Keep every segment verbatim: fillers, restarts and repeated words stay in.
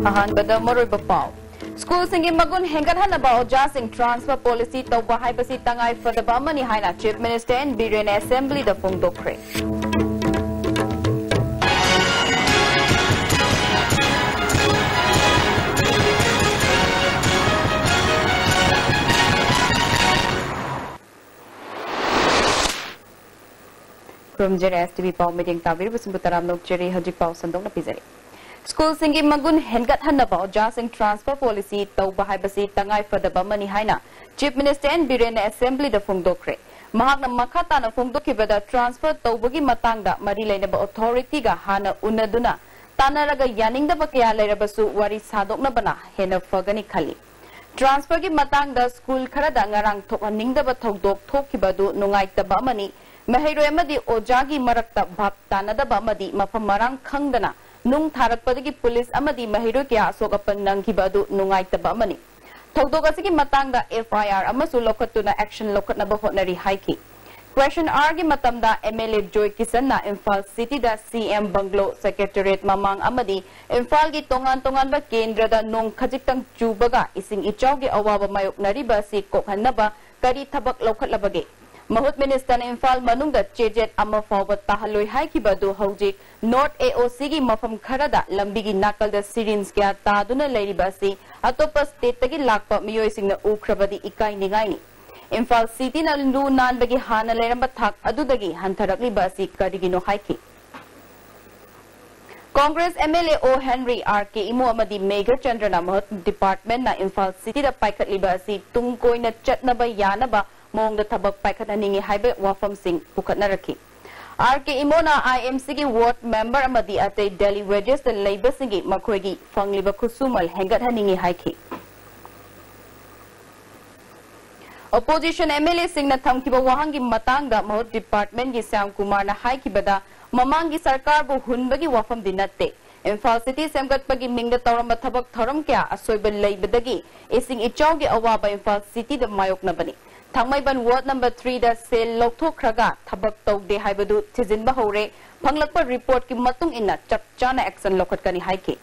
ꯑꯍꯥꯟꯕꯗ ꯃꯔꯨꯑꯣꯏꯕ ꯄꯥꯎ꯫ ꯁ꯭ꯀꯨꯜꯁꯤꯡꯒꯤ ꯃꯒꯨꯟ ꯍꯦꯟꯒꯠꯍꯟꯅꯕ ꯑꯣꯖꯥꯁꯤꯡ transfer policy ꯇꯧꯕ ꯍꯥꯏꯕꯁꯤ ꯇꯉꯥꯏ ꯐꯗꯕ ꯑꯃꯅꯤ ꯍꯥꯏꯅ Chief Minister N. ꯕꯤꯔꯦꯟꯅ Assemblyꯗ ꯐꯣꯡꯗꯣꯛꯈ꯭ꯔꯦ꯫ ꯈꯨꯔꯨꯝꯖꯔꯤ, S T V ꯄꯥꯎ ꯃꯤꯠꯌꯦꯡ ꯇꯥꯕꯤꯔꯤꯕꯁꯤꯡꯕꯨ ꯇꯔꯥꯝꯅ ꯑꯣꯛꯆꯔꯤ꯫ ꯍꯧꯖꯤꯛ ꯄꯥꯎ ꯁꯟꯗꯣꯛꯅ ꯄꯤꯖꯔꯤ꯫ ꯁ꯭ꯀꯨꯜꯁꯤꯡꯒꯤ ꯃꯒꯨꯟ ꯍꯦꯟꯒꯠꯍꯟꯅꯕ ꯑꯣꯖꯥꯁꯤꯡ transfer policy ꯇꯧꯕ ꯍꯥꯏꯕꯁꯤ ꯇꯉꯥꯏ ꯐꯗꯕ ꯑꯃꯅꯤ ꯍꯥꯏꯅ Chief Minister N. ꯕꯤꯔꯦꯟꯅ Assemblyꯗ ꯐꯣꯡꯗꯣꯛꯈ꯭ꯔꯦ꯫ ꯃꯍꯥꯛꯅ ꯃꯈꯥ ꯇꯥꯅ ꯐꯣꯡꯗꯣꯛꯈꯤꯕꯗ, transfer ꯇꯧꯕꯒꯤ ꯃꯇꯥꯡꯗ ꯃꯔꯤ ꯂꯩꯅꯕ authorityꯒ ꯍꯥꯟꯅ ꯎꯅꯗꯨꯅ ꯇꯥꯟꯅꯔꯒ ꯌꯥꯅꯤꯡꯗꯕ ꯀꯌꯥ ꯂꯩꯔꯕꯁꯨ ꯋꯥꯔꯤ ꯁꯥꯗꯣꯛꯅꯕꯅ ꯍꯦꯟꯅ ꯐꯒꯅꯤ ꯈꯜꯂꯤ꯫ Transferꯒꯤ ꯃꯇꯥꯡꯗ ꯁ꯭ꯀꯨꯜ ꯈꯔꯗ ꯉꯔꯥꯡ ꯊꯣꯛꯍꯟꯅꯤꯡꯗꯕ ꯊꯧꯗꯣꯛ ꯊꯣꯛꯈꯤꯕ ꯑꯗꯨ ꯅꯨꯡꯉꯥꯏꯇꯕ ꯑꯃꯅꯤ꯫ ꯃꯍꯩꯔꯣꯏ ꯑꯃꯗꯤ ꯑꯣꯖꯥꯒꯤ ꯃꯔꯛꯇ ꯚꯥꯞ ꯇꯥꯅꯗꯕ ꯑꯃꯗꯤ ꯃꯐꯝ ꯃꯔꯥꯡ ꯈꯪꯗꯅ ꯅꯨꯡ ꯊꯥꯔꯛꯄꯗꯒꯤ ꯄꯨꯂꯤꯁ ꯑꯃꯗꯤ ꯃꯍꯩꯔꯣꯏ ꯀꯌꯥ ꯑꯁꯣꯛ ꯑꯄꯟ ꯅꯪꯈꯤꯕ ꯑꯗꯨ ꯅꯨꯡꯉꯥꯏꯇꯕ ꯑꯃꯅꯤ꯫ ꯊꯧꯗꯣꯛ ꯑꯁꯤꯒꯤ ꯃꯇꯥꯡꯗ F I R ꯑꯃꯁꯨ ꯂꯧꯈꯠꯇꯨꯅ action ꯂꯧꯈꯠꯅꯕ ꯍꯣꯠꯅꯔꯤ ꯍꯥꯏꯈꯤ꯫ Question hourꯒꯤ ꯃꯇꯝꯗ M L A joy ꯀꯤꯁꯟꯅ Imphal cityꯗ C M bungalow, secretariat ꯃꯃꯥꯡ ꯑꯃꯗꯤ ꯏꯝꯐꯥꯜꯒꯤ ꯇꯣꯉꯥꯟ ꯇꯣꯉꯥꯟꯕ ꯀꯦꯟꯗ꯭ꯔꯗ ꯅꯣꯡ ꯈꯖꯤꯛꯇꯪ ꯆꯨꯕꯒ ꯏꯁꯤꯡ ꯏꯆꯥꯎꯒꯤ ꯑꯋꯥꯕ ꯃꯥꯌꯣꯛꯅꯔꯤꯕ ꯑꯁꯤ ꯀꯣꯛꯍꯟꯅꯕ ꯀꯔꯤ ꯊꯕꯛ ꯂꯧꯈꯠꯂꯕꯒꯦ? ꯃꯍꯨꯠ ꯃꯤꯅꯤꯁꯇꯔꯅ ꯏꯝꯐꯥꯜ ꯃꯅꯨꯡꯗ ꯆꯦꯖꯦꯠ ꯑꯃ ꯐꯥꯎꯕ ꯇꯥꯍꯜꯂꯣꯏ ꯍꯥꯏꯈꯤꯕ ꯑꯗꯨ ꯍꯧꯖꯤꯛ North A O Cꯒꯤ ꯃꯐꯝ ꯈꯔꯗ ꯂꯝꯕꯤꯒꯤ ꯅꯥꯀꯜꯗ syringe ꯀꯌꯥ ꯇꯥꯗꯨꯅ ꯂꯩꯔꯤꯕ ꯑꯁꯤ ꯑꯇꯣꯞꯄ stateꯇꯒꯤ ꯂꯥꯛꯄ ꯃꯤꯑꯣꯏꯁꯤꯡꯅ ꯎꯈ꯭ꯔꯕꯗꯤ ꯏꯀꯥꯏꯅꯤꯡꯉꯥꯏꯅꯤ꯫ ꯏꯝꯐꯥꯜ cityꯅ ꯂꯨ ꯅꯥꯟꯕꯒꯤ ꯍꯥꯟꯅ ꯂꯩꯔꯝꯕ ꯊꯥꯛ ꯑꯗꯨꯗꯒꯤ ꯍꯟꯊꯔꯛꯂꯤꯕ ꯑꯁꯤ ꯀꯔꯤꯒꯤꯅꯣ ꯍꯥꯏꯈꯤ꯫ Congress M L A O Henry, R K Imo ꯑꯃꯗꯤ ꯃꯦꯘꯆꯟꯗ꯭ꯔꯅ ꯃꯍꯨꯠ departmentꯅ ꯏꯝꯐꯥꯜ cityꯗ ꯄꯥꯏꯈꯠꯂꯤꯕ ꯑꯁꯤ ꯇꯨꯡ ꯀꯣꯏꯅ ꯆꯠꯅꯕ ꯌꯥꯅꯕ ꯃꯑꯣꯡꯗ ꯊꯕꯛ ꯄꯥꯏꯈꯠꯍꯟꯅꯤꯡꯏ ꯍꯥꯏꯕ ꯋꯥꯐꯝꯁꯤꯡ ꯄꯨꯈꯠꯅꯔꯛꯈꯤ꯫ R K ꯏꯃꯣꯅ I M Cꯒꯤ ward member ꯑꯃꯗꯤ ꯑꯇꯩ Delhi wagesꯇ ꯂꯩꯕꯁꯤꯡꯒꯤ ꯃꯈꯣꯏꯒꯤ ꯐꯪꯂꯤꯕ ꯈꯨꯠꯁꯨꯃꯜ ꯍꯦꯟꯒꯠꯍꯟꯅꯤꯡꯏ ꯍꯥꯏꯈꯤ꯫ Opposition M L Aꯁꯤꯡꯅ ꯊꯝꯈꯤꯕ ꯋꯥꯍꯪꯒꯤ ꯃꯇꯥꯡꯗ ꯃꯍꯨꯠ departmentꯀꯤ ꯁ꯭ꯌꯥꯝ ꯀꯨꯃꯥꯔꯅ ꯍꯥꯏꯈꯤꯕꯗ, ꯃꯃꯥꯡꯒꯤ ꯁꯔꯀꯥꯔꯕꯨ ꯍꯨꯟꯕꯒꯤ ꯋꯥꯐꯝꯗꯤ ꯅꯠꯇꯦ꯫ ꯏꯝꯐꯥꯜ city ꯁꯦꯝꯒꯠꯄꯒꯤ ꯃꯤꯡꯗ ꯇꯧꯔꯝꯕ ꯊꯕꯛ ꯊꯧꯔꯝ ꯀꯌꯥ ꯑꯁꯣꯏꯕ ꯂꯩꯕꯗꯒꯤ ꯏꯁꯤꯡ ꯏꯆꯥꯎꯒꯤ ꯑꯋꯥꯕ ꯏꯝꯐꯥꯜ cityꯗ ꯃꯥꯌꯣꯛꯅꯕꯅꯤ꯫ ꯊꯥꯡꯃꯩꯕꯟ ward number threeꯗ ꯁꯦꯜ ꯂꯧꯊꯣꯛꯈ꯭ꯔꯒ ꯊꯕꯛ ꯇꯧꯗꯦ ꯍꯥꯏꯕꯗꯨ ꯊꯤꯖꯤꯟꯕ ꯍꯧꯔꯦ꯫ ꯐꯪꯂꯛꯄ reportꯀꯤ ꯃꯇꯨꯡ ꯏꯟꯅ ꯆꯞ ꯆꯥꯅ action ꯂꯧꯈꯠꯀꯅꯤ ꯍꯥꯏꯈꯤ꯫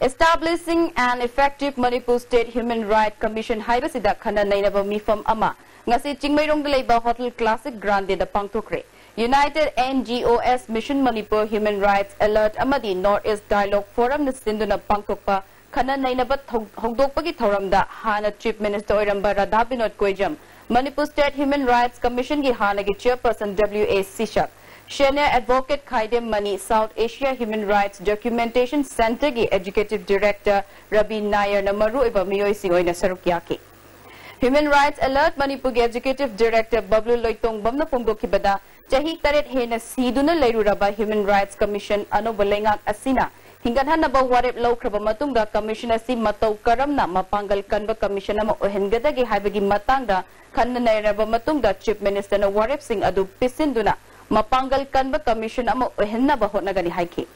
Establishing an Effective Manipur State Human Rights Commission ꯍꯥꯏꯕꯁꯤꯗ ꯈꯟꯅ ꯅꯩꯅꯕ ꯃꯤꯐꯝ ꯑꯃ ꯉꯁꯤ ꯆꯤꯡꯃꯩꯔꯣꯡꯗ ꯂꯩꯕ Hotel Classic Grandeꯗ ꯄꯥꯡꯊꯣꯛꯈ꯭ꯔꯦ꯫ United N G Os Mission Manipur, Human Rights Alert ꯑꯃꯗꯤ North East Dialogue Forumꯅ ꯁꯤꯟꯗꯨꯅ ꯄꯥꯡꯊꯣꯛꯄ ꯈꯟꯅ ꯅꯩꯅꯕ ꯊꯧ-, ꯍꯧꯗꯣꯛꯄꯒꯤ ꯊꯧꯔꯝꯗ ꯍꯥꯟꯅ Chief Minister ꯑꯣꯏꯔꯝꯕ Radha Vinod ꯀꯣꯏꯖꯝ, Manipur State Human Rights Commissionꯒꯤ ꯍꯥꯟꯅꯒꯤ Chairperson W A Sishak, Senior Advocate ꯈꯥꯏꯗꯦꯝ ꯃꯅꯤ, South Asia Human Rights Documentation Centreꯒꯤ Executive Director ꯔꯕꯤ ꯅꯥꯌꯔꯅ ꯃꯔꯨꯑꯣꯏꯕ ꯃꯤꯑꯣꯏꯁꯤꯡ ꯑꯣꯏꯅ ꯁꯔꯨꯛ ꯌꯥꯈꯤ꯫ Human Rights Alert ꯃꯅꯤꯄꯨꯔꯒꯤ Executive Director ꯕꯕ꯭ꯂꯨ ꯂꯣꯏꯇꯣꯡꯕꯝꯅ ꯐꯣꯡꯗꯣꯛꯈꯤꯕꯗ, ꯆꯍꯤ ꯇꯔꯦꯠ ꯍꯦꯟꯅ ꯁꯤꯗꯨꯅ ꯂꯩꯔꯨꯔꯕ Human Rights Commission ꯑꯅꯧꯕ ꯂꯩꯉꯥꯛ ꯑꯁꯤꯅ ꯍꯤꯡꯒꯠꯍꯟꯅꯕ ꯋꯥꯔꯦꯞ ꯂꯧꯈ꯭ꯔꯕ ꯃꯇꯨꯡꯗ, commission ꯑꯁꯤ ꯃꯇꯧ ꯀꯔꯝꯅ ꯃꯄꯥꯡꯒꯜ ꯀꯟꯕ commission ꯑꯃ ꯑꯣꯏꯍꯟꯒꯗꯒꯦ ꯍꯥꯏꯕꯒꯤ ꯃꯇꯥꯡꯗ ꯈꯟꯅ ꯅꯩꯅꯔꯕ ꯃꯇꯨꯡꯗ, Chief Ministerꯅ ꯋꯥꯔꯦꯞꯁꯤꯡ ꯑꯗꯨ ꯄꯤꯁꯤꯟꯗꯨꯅ ꯃꯄꯥꯡꯒꯜ ꯀꯟꯕ commission ꯑꯃ ꯑꯣꯏꯍꯟꯅꯕ ꯍꯣꯠꯅꯒꯅꯤ ꯍꯥꯏꯈꯤ꯫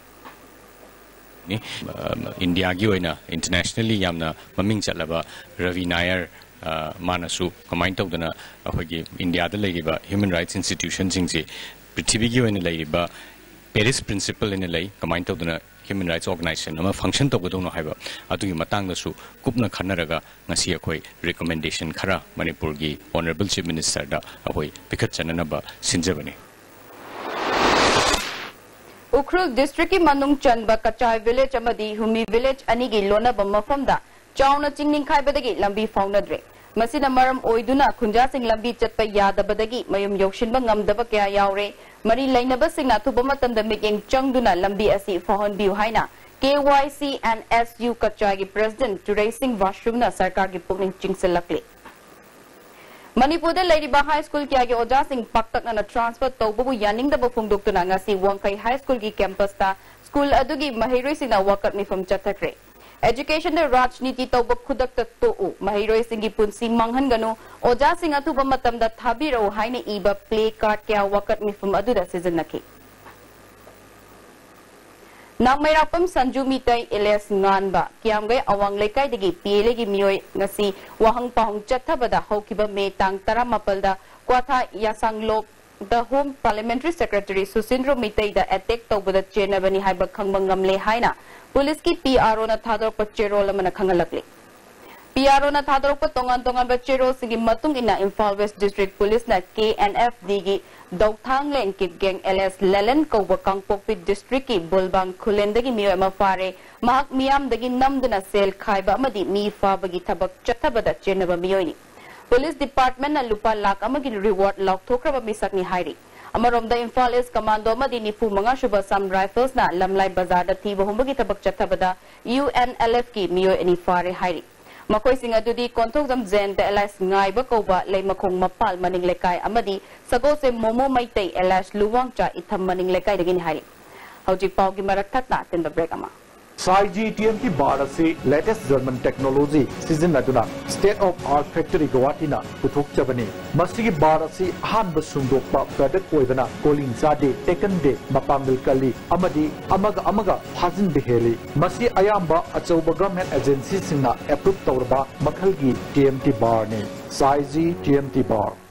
ꯏꯟꯗꯤꯌꯥꯒꯤ ꯑꯣꯏꯅ internationally ꯌꯥꯝꯅ ꯃꯃꯤꯡ ꯆꯠꯂꯕ ꯔꯕꯤ ꯅꯥꯌꯔ, ꯑ, ꯃꯥꯅꯁꯨ ꯀꯃꯥꯏꯅ ꯇꯧꯗꯅ ꯑꯩꯈꯣꯏꯒꯤ ꯏꯟꯗꯤꯌꯥꯗ ꯂꯩꯔꯤꯕ human rights institutionꯁꯤꯡꯁꯤ, ꯄ꯭ꯔꯤꯊꯤꯕꯤꯒꯤ ꯑꯣꯏꯅ ꯂꯩꯔꯤꯕ Paris Principle ꯍꯥꯏꯅ ꯂꯩ, ꯀꯃꯥꯏꯅ ꯇꯧꯗꯅ human rights organization ꯑꯃ function ꯇꯧꯒꯗꯧꯅꯣ ꯍꯥꯏꯕ, ꯑꯗꯨꯒꯤ ꯃꯇꯥꯡꯗꯁꯨ ꯀꯨꯞꯅ ꯈꯟꯅꯔꯒ ꯉꯁꯤ ꯑꯩꯈꯣꯏ recommendation ꯈꯔ ꯃꯅꯤꯄꯨꯔꯒꯤ Honourable Chief Ministerꯗ ꯑꯩꯈꯣꯏ ꯄꯤꯈꯠꯆꯅꯅꯕ ꯁꯤꯟꯖꯕꯅꯤ꯫ ꯎꯈ꯭ꯔꯨꯜ districtꯀꯤ ꯃꯅꯨꯡ ꯆꯟꯕ ꯀꯆꯥꯏ village ꯑꯃꯗꯤ ꯍꯨꯃꯤ village ꯑꯅꯤꯒꯤ ꯂꯣꯟꯅꯕ ꯃꯐꯝꯗ ꯆꯥꯎꯅ ꯆꯤꯡ ꯅꯤꯡꯈꯥꯏꯕꯗꯒꯤ ꯂꯝꯕꯤ ꯐꯥꯎꯅꯗ꯭ꯔꯦ꯫ ꯃꯁꯤꯅ ꯃꯔꯝ ꯑꯣꯏꯗꯨꯅ ꯈꯨꯟꯖꯥꯁꯤꯡ ꯂꯝꯕꯤ ꯆꯠꯄ ꯌꯥꯗꯕꯗꯒꯤ ꯃꯌꯨꯝ ꯌꯧꯁꯤꯟꯕ ꯉꯝꯗꯕ ꯀꯌꯥ ꯌꯥꯎꯔꯦ꯫ ꯃꯔꯤ ꯂꯩꯅꯕꯁꯤꯡꯅ ꯑꯊꯨꯕ ꯃꯇꯝꯗ ꯃꯤꯠꯌꯦꯡ ꯆꯪꯗꯨꯅ ꯂꯝꯕꯤ ꯑꯁꯤ ꯐꯥꯎꯍꯟꯕꯤꯌꯨ ꯍꯥꯏꯅ K Y C and S U ꯀꯆꯥꯏꯒꯤ President ꯆꯨꯔꯩꯁꯤꯡ ꯋꯥꯁ꯭ꯔꯨꯝꯅ ꯁꯔꯀꯥꯔꯒꯤ ꯄꯨꯛꯅꯤꯡ ꯆꯤꯡꯁꯤꯜꯂꯛꯂꯤ꯫ ꯃꯅꯤꯄꯨꯔꯗ ꯂꯩꯔꯤꯕ high school ꯀꯌꯥꯒꯤ ꯑꯣꯖꯥꯁꯤꯡ ꯄꯥꯛꯇꯛꯅꯅ transfer ꯇꯧꯕꯕꯨ ꯌꯥꯅꯤꯡꯗꯕ ꯐꯣꯡꯗꯣꯛꯇꯨꯅ ꯉꯁꯤ ꯋꯥꯡꯈꯩ high schoolꯒꯤ campusꯇ school ꯑꯗꯨꯒꯤ ꯃꯍꯩꯔꯣꯏꯁꯤꯡꯅ ꯋꯥꯀꯠ ꯃꯤꯐꯝ ꯆꯠꯊꯈ꯭ꯔꯦ꯫ Educationꯗ ꯔꯥꯖꯅꯤꯇꯤ ꯇꯧꯕ ꯈꯨꯗꯛꯇ ꯇꯣꯛꯎ, ꯃꯍꯩꯔꯣꯏꯁꯤꯡꯒꯤ ꯄꯨꯟꯁꯤ ꯃꯥꯡꯍꯟꯒꯅꯨ, ꯑꯣꯖꯥꯁꯤꯡ ꯑꯊꯨꯕ ꯃꯇꯝꯗ ꯊꯥꯕꯤꯔꯛꯎ ꯍꯥꯏꯅ ꯏꯕ play card ꯀꯌꯥ ꯋꯥꯀꯠ ꯃꯤꯐꯝ ꯑꯗꯨꯗ ꯁꯤꯖꯤꯟꯅꯈꯤ꯫ ꯅꯥꯡꯃꯩꯔꯥꯛꯄꯝ ꯁꯟꯖꯨ ꯃꯤꯇꯩ ꯑꯦꯂꯤꯌꯥꯁ ꯉꯥꯟꯕ, ꯀꯤꯌꯥꯝꯒꯩ ꯑꯋꯥꯡ ꯂꯩꯀꯥꯏꯗꯒꯤ P L Aꯒꯤ ꯃꯤꯑꯣꯏ ꯉꯁꯤ ꯋꯥꯍꯪ ꯄꯥꯎꯍꯪ ꯆꯠꯊꯕꯗ ꯍꯧꯈꯤꯕ ꯃꯦ ꯇꯥꯡ ꯇꯔꯥꯃꯥꯄꯜꯗ ꯀ꯭ꯋꯥꯊꯥ ꯌꯥꯁꯥꯡꯂꯣꯛ ꯗ ꯍꯣꯝ ꯄꯥꯔꯂꯤꯌꯥꯃꯦꯟꯇꯔꯤ ꯁꯦꯀ꯭ꯔꯦꯇꯔꯤ ꯁꯨꯁꯤꯟꯗ꯭ꯔꯣ ꯃꯤꯇꯩꯗ ꯑꯦꯇꯦꯛ ꯇꯧꯕꯗ ꯆꯦꯟꯅꯕꯅꯤ ꯍꯥꯏꯕ ꯈꯪꯕ ꯉꯝꯂꯦ ꯍꯥꯏꯅ ꯄꯨꯂꯤꯁꯀꯤ ꯄꯤ ꯑꯥꯔ ꯑꯣꯅ ꯊꯥꯗꯣꯔꯛꯄ ꯆꯦꯔꯣꯜ ꯑꯃꯅ ꯈꯪꯍꯜꯂꯛꯂꯤ꯫ ꯄꯤ ꯑꯥꯔ ꯑꯣꯅ ꯊꯥꯗꯣꯔꯛꯄ ꯇꯣꯉꯥꯟ ꯇꯣꯉꯥꯟꯕ ꯆꯦꯔꯣꯜꯁꯤꯡꯒꯤ ꯃꯇꯨꯡ ꯏꯟꯅ ꯏꯝꯐꯥꯜ ꯋꯦꯁ ꯗꯤꯁꯇ꯭ꯔꯤꯛ ꯄꯨꯂꯤꯁꯅ ꯀꯦ ꯑꯦꯟ ꯑꯦꯐ ꯗꯤꯒꯤ ꯗꯧꯊꯥꯡꯂꯦꯡ ꯀꯤꯠ ꯒꯦꯡ ꯑꯦꯂꯤꯌꯥꯁ ꯂꯦꯂꯟ ꯀꯧꯕ ꯀꯥꯡꯄꯣꯛꯄꯤ ꯗꯤꯁꯇ꯭ꯔꯤꯛꯀꯤ ꯕꯨꯜꯕꯥꯡ ꯈꯨꯂꯦꯟꯗꯒꯤ ꯃꯤꯑꯣꯏ ꯑꯃ ꯐꯥꯔꯦ꯫ ꯃꯍꯥꯛ ꯃꯤꯌꯥꯝꯗꯒꯤ ꯅꯝꯗꯨꯅ ꯁꯦꯜ ꯈꯥꯏꯕ ꯑꯃꯗꯤ ꯃꯤ ꯐꯥꯕꯒꯤ ꯊꯕꯛ ꯆꯠꯊꯕꯗ ꯆꯦꯟꯅꯕ ꯃꯤꯑꯣꯏꯅꯤ꯫ ꯄꯨꯂꯤꯁ ꯗꯤꯄꯥꯔꯠꯃꯦꯟꯠꯅ ꯂꯨꯄꯥ ꯂꯥꯈ ꯑꯃꯒꯤ ꯔꯤꯋꯥꯔꯗ ꯂꯥꯎꯊꯣꯛꯈ꯭ꯔꯕ ꯃꯤꯁꯛꯅꯤ ꯍꯥꯏꯔꯤ꯫ ꯑꯃꯔꯣꯝꯗ ꯏꯝꯐꯥꯜ ꯏꯁ ꯀꯃꯥꯟꯗꯣ ꯑꯃꯗꯤ ꯅꯤꯐꯨ ꯃꯉꯥ ꯁꯨꯕ ꯑꯁꯥꯝ ꯔꯥꯏꯐꯜꯁꯅ ꯂꯝꯂꯥꯏ ꯕꯖꯥꯔꯗ ꯊꯤꯕ ꯍꯨꯝꯕꯒꯤ ꯊꯕꯛ ꯆꯠꯊꯕꯗ ꯌꯨ ꯑꯦꯟ ꯑꯦꯜ ꯑꯦꯐꯀꯤ ꯃꯤꯑꯣꯏ ꯑꯅꯤ ꯐꯥꯔꯦ ꯍꯥꯏꯔꯤ꯫ ꯃꯈꯣꯏꯁꯤꯡ ꯑꯗꯨꯗꯤ ꯀꯣꯟꯊꯧꯖꯝ ꯖꯌꯟꯇ ꯑꯦꯂꯥꯏꯁ ꯉꯥꯏꯕ ꯀꯧꯕ ꯂꯩꯃꯈꯣꯡ ꯃꯄꯥꯜ ꯃꯅꯤꯡ ꯂꯩꯀꯥꯏ ꯑꯃꯗꯤ ꯁꯒꯣꯜꯁꯦꯝ ꯃꯣꯃꯣ ꯃꯩꯇꯩ ꯑꯦꯂꯥꯏꯁ ꯂꯨꯋꯥꯡꯆꯥ ꯏꯊꯝ ꯃꯅꯤꯡ ꯂꯩꯀꯥꯏꯗꯒꯤꯅꯤ ꯍꯥꯏꯔꯤ꯫ ꯍꯧꯖꯤꯛ ꯄꯥꯎꯒꯤ ꯃꯔꯛ ꯊꯠꯅ ꯑꯇꯦꯟꯕ ꯕ꯭ꯔꯦꯛ ꯑꯃ꯫ ꯁꯥꯏꯖꯤ ꯇꯤ ꯑꯦꯝ ꯇꯤ ꯕꯥꯔ ꯑꯁꯤ latest German technology ꯁꯤꯖꯤꯟꯅꯗꯨꯅ state of art factory ꯒꯧꯍꯥꯇꯤꯅ ꯄꯨꯊꯣꯛꯆꯕꯅꯤ꯫ ꯃꯁꯤꯒꯤ ꯕꯥꯔ ꯑꯁꯤ ꯑꯍꯥꯟꯕ ꯁꯨꯡꯗꯣꯛꯄ product ꯑꯣꯏꯕꯅ ꯀꯣꯂꯤꯡ ꯆꯥꯗꯦ, ꯇꯦꯛꯀꯟꯗꯦ, ꯃꯄꯥꯡꯒꯜ ꯀꯜꯂꯤ ꯑꯃꯗꯤ ꯑꯃꯒ ꯑꯃꯒ ꯐꯥꯖꯤꯟꯕ ꯍꯦꯜꯂꯤ꯫ ꯃꯁꯤ ꯑꯌꯥꯝꯕ ꯑꯆꯧꯕ government agency ꯁꯤꯡꯅ approve ꯇꯧꯔꯕ ꯃꯈꯜꯒꯤ ꯇꯤ ꯑꯦꯝ ꯇꯤ ꯕꯥꯔꯅꯤ꯫ ꯁꯥꯏꯖꯤ T M T bar.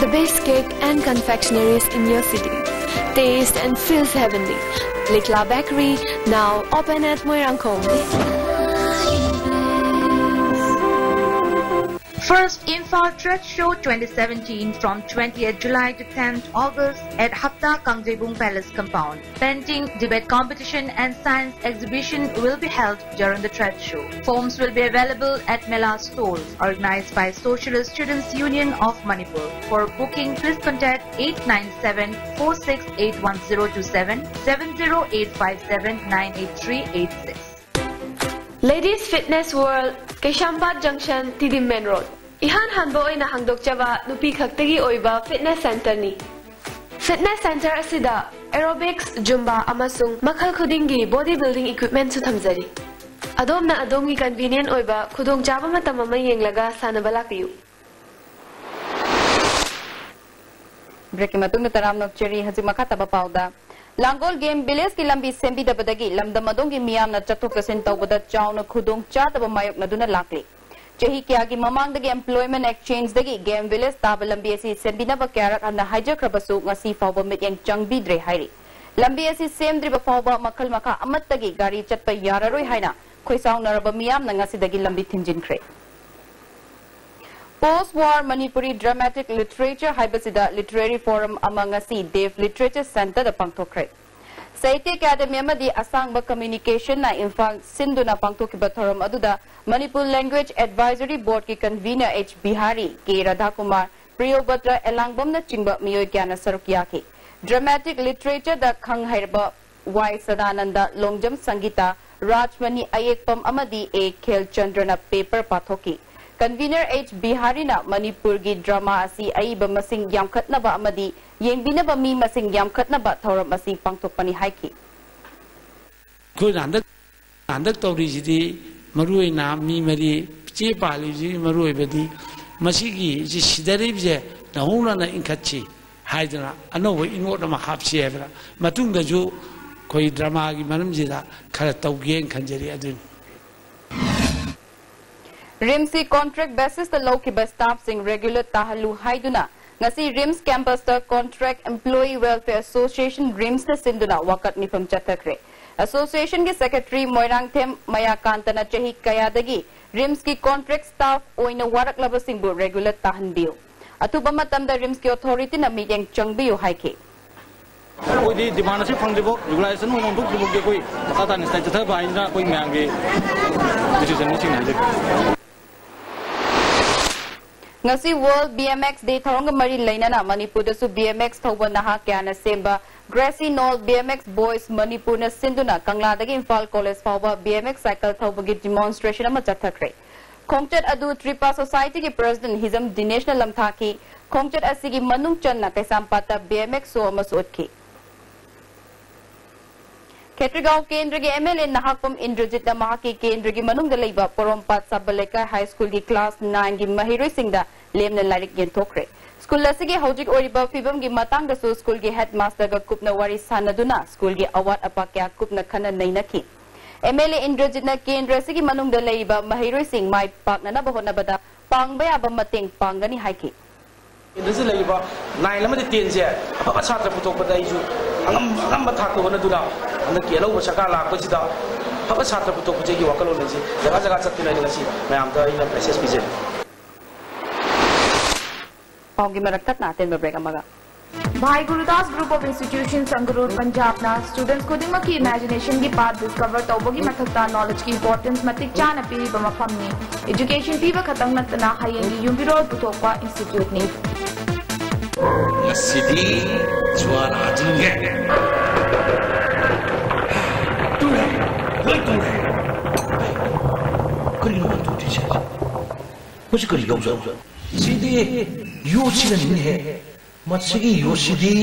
The best cake and confectionaries in your city. Taste and feels heavenly. Likla Bakery, now open at Moirangkhong. First Imphal Trade Show twenty seventeen from twentieth July to tenth August at Hapta Kangjeibung Palace compound. Painting, debate competition and science exhibition will be held during the trade show. Forms will be available at Mela stores, organized by Socialist Students Union of Manipur. For booking, please contact eight nine seven four six eight one zero two seven, seven zero eight five seven nine eight three eight six. Ladies Fitness World, Keishampat Junction, Tiddim Main Road꯫ ꯏꯍꯥꯟ ꯍꯥꯟꯕ ꯑꯣꯏꯅ ꯍꯥꯡꯗꯣꯛꯆꯕ ꯅꯨꯄꯤ ꯈꯛꯇꯒꯤ ꯑꯣꯏꯕ fitness centreꯅꯤ꯫ Fitness centre ꯑꯁꯤꯗ aerobics, Zumba ꯑꯃꯁꯨꯡ ꯃꯈꯜ ꯈꯨꯗꯤꯡꯒꯤ body building equipmentꯁꯨ ꯊꯝꯖꯔꯤ꯫ ꯑꯗꯣꯝꯅ ꯑꯗꯣꯝꯒꯤ convenient ꯑꯣꯏꯕ ꯈꯨꯗꯣꯡꯆꯥꯕ ꯃꯇꯝ ꯑꯃ ꯌꯦꯡꯂꯒ ꯁꯥꯟꯅꯕ ꯂꯥꯛꯄꯤꯌꯨ꯫ ꯕ꯭ꯔꯦꯛꯀꯤ ꯃꯇꯨꯡꯗ ꯇꯔꯥꯝꯅ ꯑꯣꯛꯆꯔꯤ꯫ ꯍꯧꯖꯤꯛ ꯃꯈꯥ ꯇꯥꯕ ꯄꯥꯎꯗ ꯂꯥꯡꯒꯣꯜ ꯒꯦꯝ ꯚꯤꯂꯦꯖꯀꯤ ꯂꯝꯕꯤ ꯁꯦꯝꯕꯤꯗꯕꯗꯒꯤ ꯂꯝꯗꯝ ꯑꯗꯣꯝꯒꯤ ꯃꯤꯌꯥꯝꯅ ꯆꯠꯊꯣꯛ ꯆꯠꯁꯤꯟ ꯇꯧꯕꯗ ꯆꯥꯎꯅ ꯈꯨꯗꯣꯡ ꯆꯥꯗꯕ ꯃꯥꯌꯣꯛꯅꯗꯨꯅ ꯂꯥꯛꯂꯤ꯫ ꯆꯍꯤ ꯀꯌꯥꯒꯤ ꯃꯃꯥꯡꯗꯒꯤ ꯑꯦꯝꯄ꯭ꯂꯣꯏꯃꯦꯟ ꯑꯦꯛꯁꯆꯦꯟꯖꯗꯒꯤ ꯒꯦꯝ ꯚꯤꯂꯦꯖ ꯇꯥꯕ ꯂꯝꯕꯤ ꯑꯁꯤ ꯁꯦꯝꯕꯤꯅꯕ ꯀꯌꯥꯔꯛ ꯍꯟꯅ ꯍꯥꯏꯖꯈ꯭ꯔꯕꯁꯨ ꯉꯁꯤ ꯐꯥꯎꯕ ꯃꯤꯠꯌꯦꯡ ꯆꯪꯕꯤꯗ꯭ꯔꯦ ꯍꯥꯏꯔꯤ꯫ ꯂꯝꯕꯤ ꯑꯁꯤ ꯁꯦꯝꯗ꯭ꯔꯤꯕ ꯐꯥꯎꯕ ꯃꯈꯜ ꯃꯈꯥ ꯑꯃꯠꯇꯒꯤ ꯒꯥꯔꯤ ꯆꯠꯄ ꯌꯥꯔꯔꯣꯏ ꯍꯥꯏꯅ ꯈꯣꯏꯁꯥꯎꯅꯔꯕ ꯃꯤꯌꯥꯝꯅ ꯉꯁꯤꯗꯒꯤ ꯂꯝꯕꯤ ꯊꯤꯡꯖꯤꯟꯈ꯭ꯔꯦ꯫ Post War Manipuri Dramatic Literature ꯍꯥꯏꯕꯁꯤꯗ ꯂꯤꯇꯔꯦꯔꯤ ꯐꯣꯔꯝ ꯑꯃ ꯉꯁꯤ ꯗꯦꯕ ꯂꯤꯇꯔꯦꯆꯔ ꯁꯦꯟꯇꯔꯗ ꯄꯥꯡꯊꯣꯛꯈ꯭ꯔꯦ꯫ ꯁꯥꯍꯤꯇ꯭ꯌ ꯑꯦꯀꯥꯗꯃꯤ ꯑꯃꯗꯤ ꯑꯁꯥꯡꯕ ꯀꯝꯃ꯭ꯌꯨꯅꯤꯀꯦꯁꯟꯅ ꯏꯝꯐꯥꯜ ꯁꯤꯟꯗꯨꯅ ꯄꯥꯡꯊꯣꯛꯈꯤꯕ ꯊꯧꯔꯝ ꯑꯗꯨꯗ ꯃꯅꯤꯄꯨꯔ ꯂꯦꯡꯒ꯭ꯋꯦꯖ ꯑꯦꯗꯚꯥꯏꯖꯔꯤ ꯕꯣꯔꯗꯀꯤ convener H Behari, K Radhakumar, Priyobrata ꯑꯦꯂꯥꯡꯕꯝꯅꯆꯤꯡꯕ ꯃꯤꯑꯣꯏ ꯀꯌꯥꯅ ꯁꯔꯨꯛ ꯌꯥꯈꯤ꯫ ꯗ꯭ꯔꯃꯥꯇꯤꯛ ꯂꯤꯇꯔꯦꯆꯔꯗ ꯈꯪ ꯍꯩꯔꯕ ꯋꯥꯏ ꯁꯗꯥꯅꯟꯗ, ꯂꯣꯡꯖꯝ ꯁꯪꯒꯤꯇꯥ, ꯔꯥꯖꯃꯅꯤ ꯑꯌꯦꯛꯄꯝ ꯑꯃꯗꯤ ꯑꯦ ꯈꯦꯜꯆꯟꯗ꯭ꯔꯅ ꯄꯦꯄꯔ ꯄꯥꯊꯣꯛꯈꯤ꯫ ꯀꯟꯚꯤꯅꯔ ꯑꯩꯆ ꯕꯤꯍꯥꯔꯤꯅ ꯃꯅꯤꯄꯨꯔꯒꯤ ꯗ꯭ꯔꯃꯥ ꯑꯁꯤ ꯑꯏꯕ ꯃꯁꯤꯡ ꯌꯥꯝꯈꯠꯅꯕ ꯑꯃꯗꯤ ꯌꯦꯡꯕꯤꯅꯕ ꯃꯤ ꯃꯁꯤꯡ ꯌꯥꯝꯈꯠꯅꯕ ꯊꯧꯔꯝ ꯑꯁꯤ ꯄꯥꯡꯊꯣꯛꯄꯅꯤ ꯍꯥꯏꯈꯤ꯫ ꯑꯩꯈꯣꯏꯅ ꯍꯟꯗꯛ ꯍꯟꯗꯛ ꯇꯧꯔꯤꯁꯤꯗꯤ ꯃꯔꯨꯑꯣꯏꯅ ꯃꯤ ꯃꯔꯤ ꯆꯦ ꯄꯥꯜꯂꯤꯁꯤ ꯃꯔꯨꯑꯣꯏꯕꯗꯤ ꯃꯁꯤꯒꯤ ꯁꯤ ꯁꯤꯗꯔꯤꯕꯁꯦ ꯅꯧꯍꯧꯅꯅ ꯏꯟꯈꯠꯁꯤ ꯍꯥꯏꯗꯅ ꯑꯅꯧꯕ ꯏꯅꯣꯠ ꯑꯃ ꯍꯥꯞꯁꯤ ꯍꯥꯏꯕꯗ ꯃꯇꯨꯡꯗꯁꯨ ꯑꯩꯈꯣꯏ ꯗ꯭ꯔꯃꯥꯒꯤ ꯃꯔꯝꯁꯤꯗ ꯈꯔ ꯇꯧꯒꯦꯅ ꯈꯟꯖꯔꯤ ꯑꯗꯨꯅꯤ꯫ ꯔꯤꯝꯁꯀꯤ ꯀꯣꯟꯇ꯭ꯔꯦꯛ ꯕꯦꯁꯤꯁꯇ ꯂꯧꯈꯤꯕ ꯁ꯭ꯇꯥꯐꯁꯤꯡ ꯔꯦꯒꯨꯂꯔ ꯇꯥꯍꯜꯂꯨ ꯍꯥꯏꯗꯨꯅ ꯉꯁꯤ ꯔꯤꯝꯁ ꯀꯦꯝꯄꯁꯇ ꯀꯣꯟꯇ꯭ꯔꯦꯛ ꯑꯦꯝꯄ꯭ꯂꯣꯌꯤ ꯋꯦꯜꯐꯦꯌꯔ ꯑꯦꯁꯣꯁꯤꯌꯦꯁꯟ ꯔꯤꯝꯁꯅ ꯁꯤꯟꯗꯨꯅ ꯋꯥꯀꯠ ꯃꯤꯐꯝ ꯆꯠꯊꯈ꯭ꯔꯦ꯫ ꯑꯦꯁꯣꯁꯤꯌꯦꯁꯟꯒꯤ ꯁꯦꯀ꯭ꯔꯦꯇꯔꯤ ꯃꯣꯏꯔꯥꯡꯊꯦꯝ ꯃꯌꯥꯀꯥꯟꯇꯅ ꯆꯍꯤ ꯀꯌꯥꯗꯒꯤ ꯔꯤꯝꯁꯀꯤ ꯀꯣꯟꯇ꯭ꯔꯦꯛ ꯁ꯭ꯇꯥꯐ ꯑꯣꯏꯅ ꯋꯥꯔꯛꯂꯕꯁꯤꯡꯕꯨ ꯔꯦꯒꯨꯂꯔ ꯇꯥꯍꯟꯕꯤꯌꯨ, ꯑꯊꯨꯕ ꯃꯇꯝꯗ ꯔꯤꯝꯁꯀꯤ ꯑꯣꯊꯣꯔꯤꯇꯤꯅ ꯃꯤꯠꯌꯦꯡ ꯆꯪꯕꯤꯌꯨ ꯍꯥꯏꯈꯤ꯫ ꯑꯩꯈꯣꯏꯗꯤ ꯗꯤꯃꯥꯟ ꯑꯁꯤ ꯐꯪꯗ꯭ꯔꯤꯐꯥꯎ ꯔꯤꯒꯨꯂꯥꯏꯖꯦꯁꯟ ꯑꯣꯏꯅ ꯑꯣꯟꯊꯣꯛꯇ꯭ꯔꯤꯐꯥꯎꯗꯤ ꯑꯩꯈꯣꯏ ꯃꯈꯥ ꯇꯥꯅ ꯁ꯭ꯇ꯭ꯔꯥꯏꯛ ꯆꯠꯊꯕ ꯍꯥꯏꯅ ꯑꯩꯈꯣꯏ ꯃꯌꯥꯝꯒꯤ ꯗꯤꯁꯤꯖꯟꯅꯤ ꯁꯤꯡꯅ ꯍꯥꯏꯖꯒꯦ꯫ ꯉꯁꯤ World B M X Day ꯊꯧꯔꯝꯒ ꯃꯔꯤ ꯂꯩꯅꯅ ꯃꯅꯤꯄꯨꯔꯗꯁꯨ B M X ꯊꯧꯕ ꯅꯍꯥ ꯀꯌꯥꯅ ꯁꯦꯝꯕ Grassy Knoll B M X Boys ꯃꯅꯤꯄꯨꯔꯅ ꯁꯤꯟꯗꯨꯅ ꯀꯪꯂꯥꯗꯒꯤ ꯏꯝꯐꯥꯜ ꯀꯣꯂꯦꯖ ꯐꯥꯎꯕ B M X ꯁꯥꯏꯀꯜ ꯊꯧꯕꯒꯤ ꯗꯤꯃꯣꯟꯁꯇ꯭ꯔꯦꯁꯟ ꯑꯃ ꯆꯠꯊꯈ꯭ꯔꯦ꯫ ꯈꯣꯡꯆꯠ ꯑꯗꯨ ꯇ꯭ꯔꯤꯄꯥ ꯁꯣꯁꯥꯏꯇꯤꯒꯤ ꯄ꯭ꯔꯦꯁꯤꯗꯦꯟꯠ ꯍꯤꯖꯝ ꯗꯤꯅꯦꯁꯅ ꯂꯝꯊꯥꯈꯤ꯫ ꯈꯣꯡꯆꯠ ꯑꯁꯤꯒꯤ ꯃꯅꯨꯡ ꯆꯟꯅ ꯀꯩꯁꯥꯝꯄꯥꯠꯇ B M X ꯁꯣ ꯑꯃꯁꯨ ꯎꯠꯈꯤ꯫ ꯈꯦꯇ꯭ꯔꯤꯒꯥꯎ ꯀꯦꯟꯗ꯭ꯔꯒꯤ ꯑꯦꯝ ꯑꯦꯜ ꯑꯦ ꯅꯍꯥꯛꯄꯝ ꯏꯟꯗ꯭ꯔꯖꯤꯠꯅ ꯃꯍꯥꯛꯀꯤ ꯀꯦꯟꯗ꯭ꯔꯒꯤ ꯃꯅꯨꯡꯗ ꯂꯩꯕ ꯄꯣꯔꯣꯝꯄꯥꯠ ꯁꯕ ꯂꯩꯀꯥꯏ ꯍꯥꯏ ꯁ꯭ꯀꯨꯜꯒꯤ ꯀ꯭ꯂꯥꯁ ꯅꯥꯏꯟꯒꯤ ꯃꯍꯩꯔꯣꯏꯁꯤꯡꯗ ꯂꯦꯝꯅ ꯂꯥꯏꯔꯤꯛ ꯌꯦꯟꯊꯣꯛꯈ꯭ꯔꯦ꯫ ꯁ꯭ꯀꯨꯜ ꯑꯁꯤꯒꯤ ꯍꯧꯖꯤꯛ ꯑꯣꯏꯔꯤꯕ ꯐꯤꯕꯝꯒꯤ ꯃꯇꯥꯡꯗꯁꯨ ꯁ꯭ꯀꯨꯜꯒꯤ ꯍꯦꯗꯃꯥꯁꯇꯔꯒ ꯀꯨꯞꯅ ꯋꯥꯔꯤ ꯁꯥꯟꯅꯗꯨꯅ ꯁ꯭ꯀꯨꯜꯒꯤ ꯑꯋꯥꯠ ꯑꯄꯥ ꯀꯌꯥ ꯀꯨꯞꯅ ꯈꯟꯅ ꯅꯩꯅꯈꯤ꯫ ꯑꯦꯝ ꯑꯦꯜ ꯑꯦ ꯏꯟꯗ꯭ꯔꯖꯤꯠꯅ ꯀꯦꯟꯗ꯭ꯔ ꯑꯁꯤꯒꯤ ꯃꯅꯨꯡꯗ ꯂꯩꯔꯤꯕ ꯃꯍꯩꯔꯣꯏꯁꯤꯡ ꯃꯥꯏ ꯄꯥꯛꯅꯅꯕ ꯍꯣꯠꯅꯕꯗ ꯄꯥꯡꯕ ꯌꯥꯕ ꯃꯇꯦꯡ ꯄꯥꯡꯒꯅꯤ ꯍꯥꯏꯈꯤ꯫ ꯀꯦꯟꯗ꯭ꯔꯁꯤ ꯂꯩꯔꯤꯕ ꯅꯥꯏꯟ ꯑꯃꯗꯤ ꯇꯦꯟꯁꯦ ꯑꯐꯕ ꯁꯥꯇ꯭ꯔ ꯄꯨꯊꯣꯛꯄꯗ ꯑꯩꯁꯨ ꯑꯉꯝ ꯑꯉꯝꯕ ꯊꯥꯛꯇ ꯍꯣꯠꯅꯗꯨꯅ ꯍꯟꯗꯛꯀꯤ ꯑꯅꯧꯕ ꯁꯔꯀꯥꯔ ꯂꯥꯛꯄꯁꯤꯗ ꯑꯐꯕ ꯁꯥꯇ꯭ꯔ ꯄꯨꯊꯣꯛꯄꯁꯦ ꯑꯩꯒꯤ ꯋꯥꯈꯜꯂꯣꯟ ꯑꯁꯤ ꯖꯒꯥ ꯖꯒꯥ ꯆꯠꯇꯨꯅ ꯑꯩꯅ ꯉꯁꯤ ꯃꯌꯥꯝꯗ ꯑꯩꯅ ꯃꯦꯁꯦꯖ ꯄꯤꯖꯔꯤ꯫ ꯄꯥꯎꯒꯤ ꯃꯔꯛ ꯊꯠꯅ ꯑꯇꯦꯟꯕ ꯕ꯭ꯔꯦꯛ ꯑꯃꯒ꯫ Bhai Gurudas Group of Institutions, Sangarur, Punjabꯅ students ꯈꯨꯗꯤꯡꯃꯛꯀꯤ imaginationꯒꯤ path discover ꯇꯧꯕꯒꯤ ꯃꯊꯛꯇ knowledgeꯀꯤ importance ꯃꯇꯤꯛ ꯆꯥꯅ ꯄꯤꯔꯤꯕ ꯃꯐꯝꯅꯤ꯫ Education ꯄꯤꯕ ꯈꯛꯇꯪ ꯅꯠꯇꯅ ꯍꯌꯦꯡꯒꯤ ꯌꯨꯝꯕꯤꯔꯣꯜ ꯄꯨꯊꯣꯛꯄ instituteꯅꯤ꯫ ꯉꯁꯤꯗꯤ ꯖꯨꯋꯥꯔ ꯍꯥꯖꯤꯟꯒꯦ꯫ ꯇꯨꯝꯃꯦ, ꯂꯣꯏ ꯇꯨꯝꯃꯦ꯫ ꯀꯔꯤꯅꯣ ꯃꯥꯅ ꯇꯧꯗꯣꯏꯁꯦ? ꯃꯁꯤ ꯀꯔꯤ ꯌꯥꯎꯖꯥꯠꯅꯣ? ꯁꯤꯗꯤ ꯌꯣꯠꯁꯤꯅꯅꯤꯅꯦꯍꯦ꯫ ꯃꯁꯤꯒꯤ ꯌꯣꯠꯁꯤꯗꯤ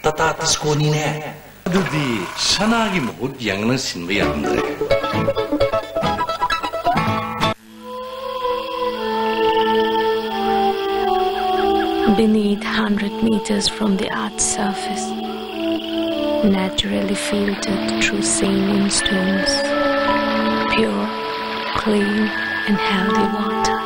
ꯇꯥꯇꯥ ꯇꯤꯁꯀꯣꯅꯤꯅꯦ꯫ ꯑꯗꯨꯗꯤ ꯁꯅꯥꯒꯤ ꯃꯍꯨꯠ ꯌꯥꯡꯅ ꯁꯤꯟꯕ ꯌꯥꯔꯝꯗ꯭ꯔꯦ꯫ Beneath, hundred meters from the earth's surface, naturally filtered through saline stones, pure, clean, and healthy water.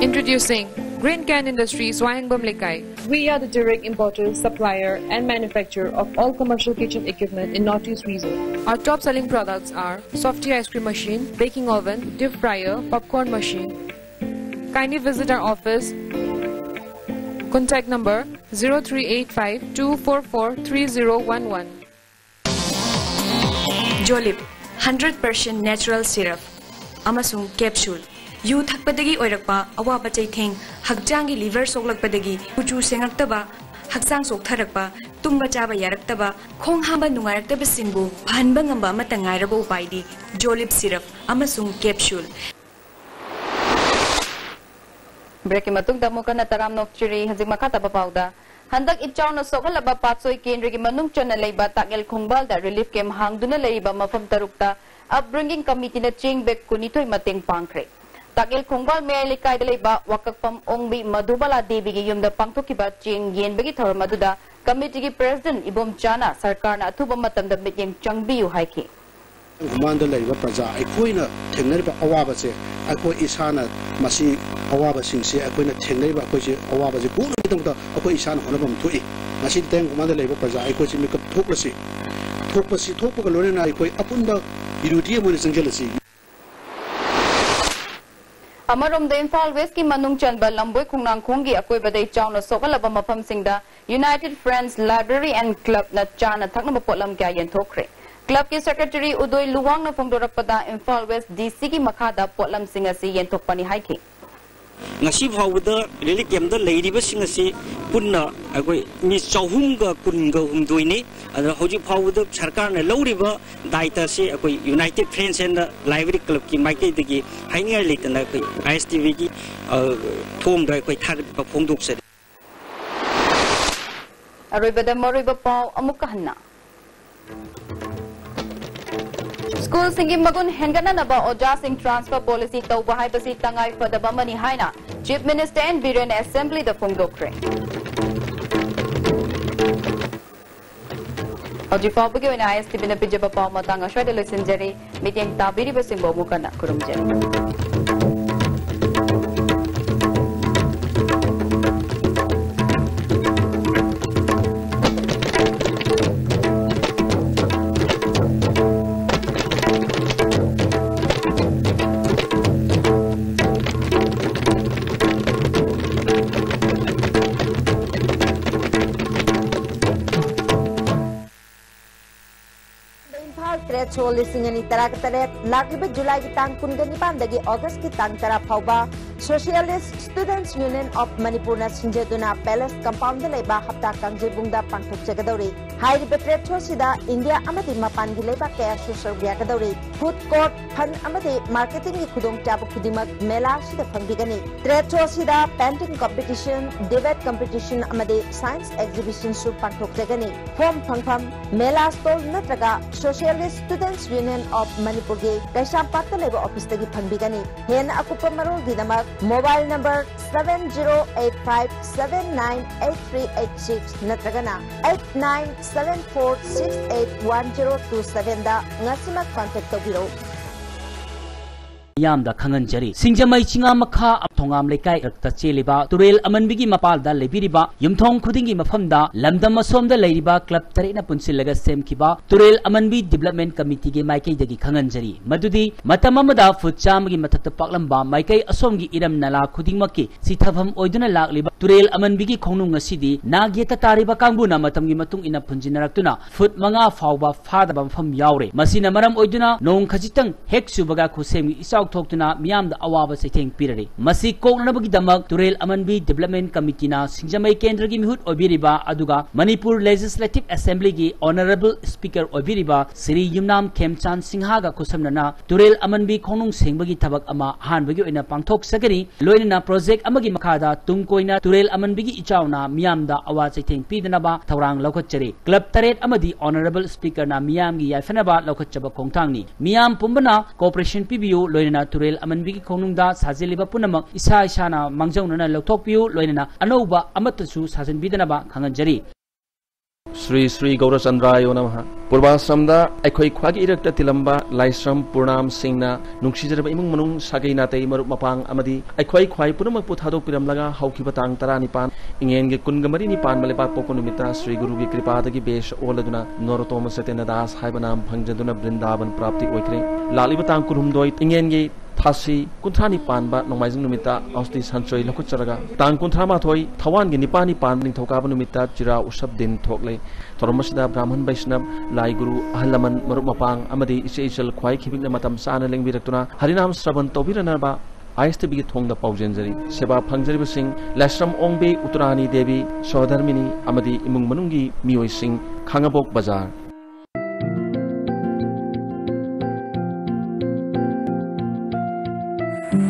Introducing Green Can Industries, Wayangbam Lekai. We are the direct importer, supplier, and manufacturer of all commercial kitchen equipment in Northeast region. Our top selling products are softy ice cream machine, baking oven, deep fryer, popcorn machine. Kindly visit our office. Contact number zero three eight five two four four three zero one one. Jolib, hundred percent natural syrup ꯑꯃꯁꯨꯡ capsule꯫ U ꯊꯛꯄꯗꯒꯤ ꯑꯣꯏꯔꯛꯄ ꯑꯋꯥꯕ ꯆꯩꯊꯦꯡ, ꯍꯛꯆꯥꯡꯒꯤ liver ꯁꯣꯛꯂꯛꯄꯗꯒꯤ ꯀꯨꯆꯨ ꯁꯦꯡꯉꯛꯇꯕ, ꯍꯛꯆꯥꯡ ꯆꯣꯛꯊꯔꯛꯄ, ꯇꯨꯝꯕ ꯆꯥꯕ ꯌꯥꯔꯛꯇꯕ, ꯈꯣꯡ ꯍꯥꯝꯕ ꯅꯨꯡꯉꯥꯏꯔꯛꯇꯕꯁꯤꯡꯕꯨ ꯐꯍꯟꯕ ꯉꯝꯕ ꯑꯃꯠꯇ ꯉꯥꯏꯔꯕ ꯎꯄꯥꯏꯗꯤ Jolib syrup ꯑꯃꯁꯨꯡ capsule꯫ Break ꯀꯤ ꯃꯇꯨꯡꯗ ꯑꯃꯨꯛ ꯍꯟꯅ ꯇꯔꯥꯝꯅ ꯑꯣꯛꯆꯔꯤ꯫ ꯍꯧꯖꯤꯛ ꯃꯈꯥ ꯇꯥꯕ ꯄꯥꯎꯗ, ꯍꯟꯗꯛ ꯏꯆꯥꯎꯅ ꯁꯣꯛꯍꯜꯂꯕ ꯄꯥꯠꯁꯣꯏ ꯀꯦꯟꯗ꯭ꯔꯒꯤ ꯃꯅꯨꯡ ꯆꯟꯅ ꯂꯩꯕ ꯇꯥꯛꯌꯦꯜ ꯈꯣꯡꯕꯥꯜꯗ relief camp ꯍꯥꯡꯗꯨꯅ ꯂꯩꯔꯤꯕ ꯃꯐꯝ ꯇꯔꯨꯛꯇ Upbringing Committee ꯅ ꯆꯦꯡ bag ꯀꯨꯟꯅꯤꯊꯣꯏ ꯃꯇꯦꯡ ꯄꯥꯡꯈ꯭ꯔꯦ꯫ ꯇꯥꯛꯌꯦꯜ ꯈꯣꯡꯕꯥꯜ ꯃꯌꯥꯏ ꯂꯩꯀꯥꯏꯗ ꯂꯩꯕ ꯋꯥꯀꯛꯐꯝ ꯑꯣꯡꯕꯤ ꯃꯙꯨꯕꯥꯂꯥ ꯗꯦꯕꯤꯒꯤ ꯌꯨꯝꯗ ꯄꯥꯡꯊꯣꯛꯈꯤꯕ ꯆꯦꯡ ꯌꯦꯟꯕꯒꯤ ꯊꯧꯔꯝ ꯑꯗꯨꯗ committee ꯒꯤ president ꯏꯕꯣꯝꯆꯥꯅ ꯁꯔꯀꯥꯔꯅ ꯑꯊꯨꯕ ꯃꯇꯝꯗ ꯃꯤꯠꯌꯦꯡ ꯆꯪꯕꯤꯌꯨ ꯍꯥꯏꯈꯤ꯫ ꯈꯨꯃꯥꯟꯗ ꯂꯩꯔꯤꯕ ꯄ꯭ꯔꯖꯥ ꯑꯩꯈꯣꯏꯅ ꯊꯦꯡꯅꯔꯤꯕ ꯑꯋꯥꯕꯁꯦ, ꯑꯩꯈꯣꯏ ꯏꯁꯥꯅ ꯃꯁꯤ ꯑꯋꯥꯕꯁꯤꯡꯁꯦ, ꯑꯩꯈꯣꯏꯅ ꯊꯦꯡꯅꯔꯤꯕ ꯑꯩꯈꯣꯏꯁꯦ ꯑꯋꯥꯕꯁꯦ ꯀꯣꯛꯅꯕꯒꯤꯗꯃꯛꯇ ꯑꯩꯈꯣꯏ ꯏꯁꯥꯅ ꯍꯣꯠꯅꯐꯝ ꯊꯣꯛꯏ꯫ ꯉꯁꯤꯗꯤ ꯇꯥꯛꯌꯦꯜ ꯈꯣꯡꯕꯥꯜꯗ ꯂꯩꯔꯤꯕ ꯄ꯭ꯔꯖꯥ ꯑꯩꯈꯣꯏꯁꯦ ꯃꯤꯀꯞ ꯊꯣꯛꯂꯁꯤ꯫ ꯊꯣꯛꯄꯁꯤ ꯊꯣꯛꯄꯒ ꯂꯣꯏꯅꯅ ꯑꯩꯈꯣꯏ ꯑꯄꯨꯟꯕ ꯕꯤꯔꯣꯙꯤ ꯑꯃ ꯑꯣꯏꯅ ꯆꯪꯁꯤꯜꯂꯁꯤ꯫ ꯑꯃꯔꯣꯝꯗ ꯏꯝꯐꯥꯜ West ꯀꯤ ꯃꯅꯨꯡ ꯆꯟꯕ ꯂꯝꯕꯣꯏ ꯈꯣꯡꯅꯥꯡꯈꯣꯡꯒꯤ ꯑꯀꯣꯏꯕꯗ ꯏꯆꯥꯎꯅ ꯁꯣꯛꯍꯜꯂꯕ ꯃꯐꯝꯁꯤꯡꯗ United Friends Library and Club ꯅ ꯆꯥꯅ ꯊꯛꯅꯕ ꯄꯣꯠꯂꯝ ꯀꯌꯥ ꯌꯦꯟꯊꯣꯛꯈ꯭ꯔꯦ꯫ Club ꯀꯤ secretary ꯎꯗꯣꯏ ꯂꯨꯋꯥꯡꯅ ꯐꯣꯡꯗꯣꯔꯛꯄꯗ Imphal West D C ꯒꯤ ꯃꯈꯥꯗ ꯄꯣꯠꯂꯝꯁꯤꯡ ꯑꯁꯤ ꯌꯦꯟꯊꯣꯛꯄꯅꯤ ꯍꯥꯏꯈꯤ꯫ ꯉꯁꯤ ꯐꯥꯎꯕꯗ relief camp ꯇ ꯂꯩꯔꯤꯕꯁꯤꯡ ꯑꯁꯤ ꯄꯨꯟꯅ ꯑꯩꯈꯣꯏ ꯃꯤ ꯆꯍꯨꯝꯒ ꯀꯨꯟꯒ ꯍꯨꯝꯗꯣꯏꯅꯤ꯫ ꯑꯗꯨꯅ ꯍꯧꯖꯤꯛ ꯐꯥꯎꯕꯗ ꯁꯔꯀꯥꯔꯅ ꯂꯧꯔꯤꯕ ꯗꯥꯏꯇ ꯑꯁꯤ ꯑꯩꯈꯣꯏ United Friends and Library Club ꯀꯤ ꯃꯥꯏꯀꯩꯗꯒꯤ ꯍꯥꯏꯅꯤꯡꯉꯥꯏ ꯂꯩꯇꯅ ꯑꯩꯈꯣꯏ I S T V ꯒꯤ, ꯑ, ꯊꯣꯡꯗ ꯑꯩꯈꯣꯏ ꯊꯥꯒꯠꯄ ꯐꯣꯡꯗꯣꯛꯆꯔꯤ꯫ ꯑꯔꯣꯏꯕꯗ ꯃꯔꯨꯑꯣꯏꯕ ꯄꯥꯎ ꯑꯃꯨꯛꯀ ꯍꯟꯅ꯫ ꯁ꯭ꯀꯨꯜꯁꯤꯡꯒꯤ ꯃꯒꯨꯟ ꯍꯦꯟꯒꯠꯅꯅꯕ ꯑꯣꯖꯥꯁꯤꯡ transfer policy ꯇꯧꯕ ꯍꯥꯏꯕꯁꯤ ꯇꯉꯥꯏ ꯐꯗꯕ ꯑꯃꯅꯤ ꯍꯥꯏꯅ Chief Minister N Biren assembly ꯗ ꯐꯣꯡꯗꯣꯛꯈ꯭ꯔꯦ꯫ ꯍꯧꯖꯤꯛ ꯐꯥꯎꯕꯒꯤ ꯑꯣꯏꯅ I S T V ꯅ ꯄꯤꯖꯕ ꯄꯥꯎ ꯃꯇꯥꯡ ꯑꯁ꯭ꯋꯥꯏꯗ ꯂꯣꯏꯁꯤꯟꯖꯔꯦ꯫ ꯃꯤꯠꯌꯦꯡ ꯇꯥꯕꯤꯔꯤꯕꯁꯤꯡꯕꯨ ꯑꯃꯨꯛ ꯍꯟꯅ ꯈꯨꯔꯨꯝꯖꯔꯤ꯫ ꯏꯝꯐꯥꯜ, ꯇꯔꯦꯠ ꯁꯣ ꯂꯤꯁꯤꯡ ꯑꯅꯤ ꯇꯔꯥꯇꯔꯦꯠ, ꯂꯥꯛꯂꯤꯕ ꯖꯨꯂꯥꯏꯒꯤ ꯇꯥꯡ ꯀꯨꯟꯒ ꯅꯤꯄꯥꯟꯗꯒꯤ ꯑꯣꯒꯁꯀꯤ ꯇꯥꯡ ꯇꯔꯥ ꯐꯥꯎꯕ Socialist Students Union of ꯃꯅꯤꯄꯨꯔꯅ ꯁꯤꯟꯖꯗꯨꯅ Palace Compound ꯗ ꯂꯩꯕ ꯍꯞꯇꯥ ꯀꯥꯡꯖꯩꯕꯨꯡꯗ ꯄꯥꯡꯊꯣꯛꯆꯒꯗꯧꯔꯤ꯫ ꯍꯥꯏꯔꯤꯕ trade show ꯑꯁꯤꯗ ꯏꯟꯗꯤꯌꯥ ꯑꯃꯗꯤ ꯃꯄꯥꯟꯒꯤ ꯂꯩꯕꯥꯛ ꯀꯌꯥꯁꯨ ꯁꯔꯨꯛ ꯌꯥꯒꯗꯧꯔꯤ꯫ Food court, fund ꯑꯃꯗꯤ marketing ꯒꯤ ꯈꯨꯗꯣꯡꯆꯥꯕ ꯈꯨꯗꯤꯡꯃꯛ ꯃꯦꯂꯥ ꯑꯁꯤꯗ ꯐꯪꯕꯤꯒꯅꯤ꯫ Trade show ꯑꯁꯤꯗ painting competition, debate competition ꯑꯃꯗꯤ science exhibition ꯁꯨ ꯄꯥꯡꯊꯣꯛꯆꯒꯅꯤ꯫ Form ꯐꯪꯐꯝ, ꯃꯦꯂꯥ stall ꯅꯠꯇ꯭ꯔꯒ Socialist Students Union of Manipur ꯒꯤ ꯀꯩꯁꯥꯝꯄꯥꯠꯇ ꯂꯩꯕ office ꯇꯒꯤ ꯐꯪꯕꯤꯒꯅꯤ꯫ ꯍꯦꯟꯅ ꯑꯀꯨꯞꯄ ꯃꯔꯣꯜꯒꯤꯗꯃꯛ mobile number seven zero eight five seven nine eight three eight six ꯅꯠꯇ꯭ꯔꯒꯅ eight nine seven four six eight one zero two seven ꯗ ꯉꯁꯤꯃꯛ contact ꯇꯧꯕꯤꯔꯛꯎ꯫ ꯃꯤꯌꯥꯝꯗ ꯈꯪꯍꯟꯖꯔꯤ꯫ ꯁꯤꯡꯖꯃꯩ ꯆꯤꯉꯥ ꯃꯈꯥ ꯊꯣꯉꯥꯝ ꯂꯩꯀꯥꯏ ꯔꯛꯇ ꯆꯦꯜꯂꯤꯕ ꯇꯨꯔꯦꯜ ꯑꯃꯟꯕꯤꯒꯤ ꯃꯄꯥꯜꯗ ꯂꯩꯕꯤꯔꯤꯕ ꯌꯨꯝꯊꯣꯡ ꯈꯨꯗꯤꯡꯒꯤ ꯃꯐꯝꯗ ꯂꯝꯗꯝ ꯑꯁꯣꯝꯗ ꯂꯩꯔꯤꯕ club ꯇꯔꯦꯠꯅ ꯄꯨꯟꯁꯤꯜꯂꯒ ꯁꯦꯝꯈꯤꯕ ꯇꯨꯔꯦꯜ ꯑꯃꯟꯕꯤ Development Committee ꯒꯤ ꯃꯥꯏꯀꯩꯗꯒꯤ ꯈꯪꯍꯟꯖꯔꯤ꯫ ꯃꯗꯨꯗꯤ ꯃꯇꯝ ꯑꯃꯗ foot ꯆꯥꯝꯃꯒꯤ ꯃꯊꯛꯇ ꯄꯥꯛꯂꯝꯕ ꯃꯥꯏꯀꯩ ꯑꯁꯣꯝꯒꯤ ꯏꯔꯝ ꯅꯂꯥ ꯈꯨꯗꯤꯡꯃꯛꯀꯤ ꯁꯤꯊꯐꯝ ꯑꯣꯏꯗꯨꯅ ꯂꯥꯛꯂꯤꯕ ꯇꯨꯔꯦꯜ ꯑꯃꯟꯕꯤꯒꯤ ꯈꯣꯡꯅꯨꯡ ꯑꯁꯤꯗꯤ ꯅꯥꯛ ꯌꯦꯠꯇ ꯇꯥꯔꯤꯕ ꯀꯥꯡꯕꯨꯅ ꯃꯇꯝꯒꯤ ꯃꯇꯨꯡ ꯏꯟꯅ ꯐꯨꯟꯖꯤꯟꯅꯔꯛꯇꯨꯅ foot ꯃꯉꯥ ꯐꯥꯎꯕ ꯐꯥꯗꯕ ꯃꯐꯝ ꯌꯥꯎꯔꯦ꯫ ꯃꯁꯤꯅ ꯃꯔꯝ ꯑꯣꯏꯗꯨꯅ ꯅꯣꯡ ꯈꯖꯤꯛꯇꯪ ꯍꯦꯛ ꯆꯨꯕꯒ ꯈꯨꯠꯁꯦꯝꯒꯤ ꯏꯆꯥꯎ ꯊꯣꯛꯇꯨꯅ ꯃꯤꯌꯥꯝꯗ ꯑꯋꯥꯕ ꯆꯩꯊꯦꯡ ꯄꯤꯔꯔꯦ꯫ ꯃꯁꯤ ꯀꯣꯛꯅꯅꯕꯒꯤꯗꯃꯛ ꯇꯨꯔꯦꯜ ꯑꯃꯟꯕꯤ Development Committee ꯅ ꯁꯤꯡꯖꯃꯩ ꯀꯦꯟꯗ꯭ꯔꯒꯤ ꯃꯤꯍꯨꯠ ꯑꯣꯏꯕꯤꯔꯤꯕ ꯑꯗꯨꯒ ꯃꯅꯤꯄꯨꯔ Legislative Assembly ꯒꯤ Honourable Speaker ꯑꯣꯏꯕꯤꯔꯤꯕ ꯁ꯭ꯔꯤ ꯌꯨꯝꯅꯥꯝ ꯈꯦꯝꯆꯥꯟ ꯁꯤꯡꯍꯒ ꯈꯨꯠꯁꯝꯅꯅ ꯇꯨꯔꯦꯜ ꯑꯃꯟꯕꯤ ꯈꯣꯡꯅꯨꯡ ꯁꯦꯡꯕꯒꯤ ꯊꯕꯛ ꯑꯃ ꯑꯍꯥꯟꯕꯒꯤ ꯑꯣꯏꯅ ꯄꯥꯡꯊꯣꯛꯆꯒꯅꯤ꯫ ꯂꯣꯏꯅꯅ project ꯑꯃꯒꯤ ꯃꯈꯥꯗ ꯇꯨꯡ ꯀꯣꯏꯅ ꯇꯨꯔꯦꯜ ꯑꯃꯟꯕꯤꯒꯤ ꯏꯆꯥꯎꯅ ꯃꯤꯌꯥꯝꯗ ꯑꯋꯥ ꯆꯩꯊꯦꯡ ꯄꯤꯗꯅꯕ ꯊꯧꯔꯥꯡ ꯂꯧꯈꯠꯆꯔꯤ꯫ Club ꯇꯔꯦꯠ ꯑꯃꯗꯤ Honourable Speaker ꯅ ꯃꯤꯌꯥꯝꯒꯤ ꯌꯥꯏꯐꯅꯕ ꯂꯧꯈꯠꯆꯕ ꯈꯣꯡꯊꯥꯡꯅꯤ꯫ ꯃꯤꯌꯥꯝ ꯄꯨꯝꯕꯅ cooperation ꯄꯤꯕꯤꯌꯨ, ꯂꯣꯏꯅꯅ ꯇꯨꯔꯦꯜ ꯑꯃꯟꯕꯤꯒꯤ ꯈꯣꯡꯅꯨꯡꯗ ꯁꯥꯖꯤꯜꯂꯤꯕ ꯄꯨꯝꯅꯃꯛ ꯏꯁꯥ ꯏꯁꯥꯅ ꯃꯥꯡꯖꯧꯅꯅ ꯂꯧꯊꯣꯛꯄꯤꯌꯨ, ꯂꯣꯏꯅꯅ ꯑꯅꯧꯕ ꯑꯃꯠꯇꯁꯨ ꯁꯥꯖꯤꯟꯕꯤꯗꯅꯕ ꯈꯪꯍꯟꯖꯔꯤ꯫ ꯁ꯭ꯔꯤ ꯁ꯭ꯔꯤ ꯒꯧꯔꯆꯟꯗ꯭ꯔꯥꯌꯣ ꯅꯃꯍ꯫ ꯄꯨꯔꯕꯥꯁ꯭ꯔꯝꯗ ꯑꯩꯈꯣꯏ ꯈ꯭ꯋꯥꯏꯒꯤ ꯏꯔꯛꯇ ꯇꯤꯜꯂꯝꯕ ꯂꯥꯏꯁ꯭ꯔꯝ ꯄꯨꯔꯅꯥꯝ ꯁꯤꯡꯅ ꯅꯨꯡꯁꯤꯖꯔꯕ ꯏꯃꯨꯡ ꯃꯅꯨꯡ, ꯁꯥꯒꯩ ꯅꯥꯇꯩ, ꯃꯔꯨꯞ ꯃꯄꯥꯡ ꯑꯃꯗꯤ ꯑꯩꯈꯣꯏ ꯈ꯭ꯋꯥꯏ ꯄꯨꯝꯅꯃꯛꯄꯨ ꯊꯥꯗꯣꯛꯄꯤꯔꯝꯂꯒ ꯍꯧꯈꯤꯕ ꯇꯥꯡ ꯇꯔꯥꯅꯤꯄꯥꯟ, ꯏꯉꯦꯟꯒꯤ ꯀꯨꯟꯒ ꯃꯔꯤꯅꯤ ꯄꯥꯟꯕ ꯂꯩꯕꯥꯛꯄꯣꯛꯄ ꯅꯨꯃꯤꯠꯇ ꯁ꯭ꯔꯤ ꯒꯨꯔꯨꯒꯤ ꯀ꯭ꯔꯤꯄꯥꯗꯒꯤ ꯕꯦꯁ ꯑꯣꯜꯂꯗꯨꯅ ꯅꯣꯔꯣꯇꯣꯃ ꯆꯩꯇꯟꯌ ꯗꯥꯁ ꯍꯥꯏꯕ ꯅꯥꯝ ꯐꯪꯖꯗꯨꯅ ꯕ꯭ꯔꯤꯟꯗꯥꯕꯟ ꯄ꯭ꯔꯥꯞꯇꯤ ꯑꯣꯏꯈ꯭ꯔꯦ꯫ ꯂꯥꯛꯂꯤꯕ ꯇꯥꯡ ꯀꯨꯟꯍꯨꯝꯗꯣꯏ, ꯏꯉꯦꯟꯒꯤ ꯊꯥꯁꯤ ꯀꯨꯟꯊ꯭ꯔꯥꯅꯤ ꯄꯥꯟꯕ ꯅꯣꯡꯃꯥꯏꯖꯤꯡ ꯅꯨꯃꯤꯠꯇ ꯑꯧꯁꯗꯤ ꯁꯟꯆꯣꯏ ꯂꯧꯈꯠꯆꯔꯒ, ꯇꯥꯡ ꯀꯨꯟꯊ꯭ꯔꯥ ꯃꯥꯊꯣꯏ ꯊꯋꯥꯟꯒꯤ ꯅꯤꯄꯥꯜꯅꯤ ꯄꯥꯟꯕ ꯅꯤꯡꯊꯧꯀꯥꯕ ꯅꯨꯃꯤꯠꯇ ꯆꯤꯔꯥ ꯎꯁꯕ ꯗꯤꯟ ꯊꯣꯛꯂꯦ꯫ ꯊꯧꯔꯝ ꯑꯁꯤꯗ ꯕ꯭ꯔꯥꯍꯃꯟ ꯕꯩꯁꯅꯕ, ꯂꯥꯏ ꯒꯨꯔꯨ, ꯑꯍꯜ ꯂꯃꯟ, ꯃꯔꯨꯞ ꯃꯄꯥꯡ ꯑꯃꯗꯤ ꯏꯆꯦ ꯏꯆꯜ ꯈ꯭ꯋꯥꯏ ꯈꯤꯕꯤꯛꯅ ꯃꯇꯝ ꯆꯥꯅ ꯂꯦꯡꯕꯤꯔꯛꯇꯨꯅ ꯍꯔꯤꯅꯥꯝ ꯁ꯭ꯔꯕꯟ ꯇꯧꯕꯤꯔꯅꯕ ꯑꯥꯏ ꯑꯦꯁ ꯇꯤ ꯚꯤꯒꯤ ꯊꯣꯡꯗ ꯄꯥꯎꯖꯦꯟꯖꯔꯤ꯫ ꯁꯦꯕꯥ ꯐꯪꯖꯔꯤꯕꯁꯤꯡ ꯂꯥꯏꯁ꯭ꯔꯝ ꯑꯣꯡꯕꯤ, ꯎꯇꯔꯥꯅꯤ ꯗꯦꯕꯤ, ꯁꯣꯍꯗꯔꯃꯤꯅꯤ ꯑꯃꯗꯤ ꯏꯃꯨꯡ ꯃꯅꯨꯡꯒꯤ ꯃꯤꯑꯣꯏꯁꯤꯡ, ꯈꯥꯉꯕꯣꯛ ꯕꯖꯥꯔ꯫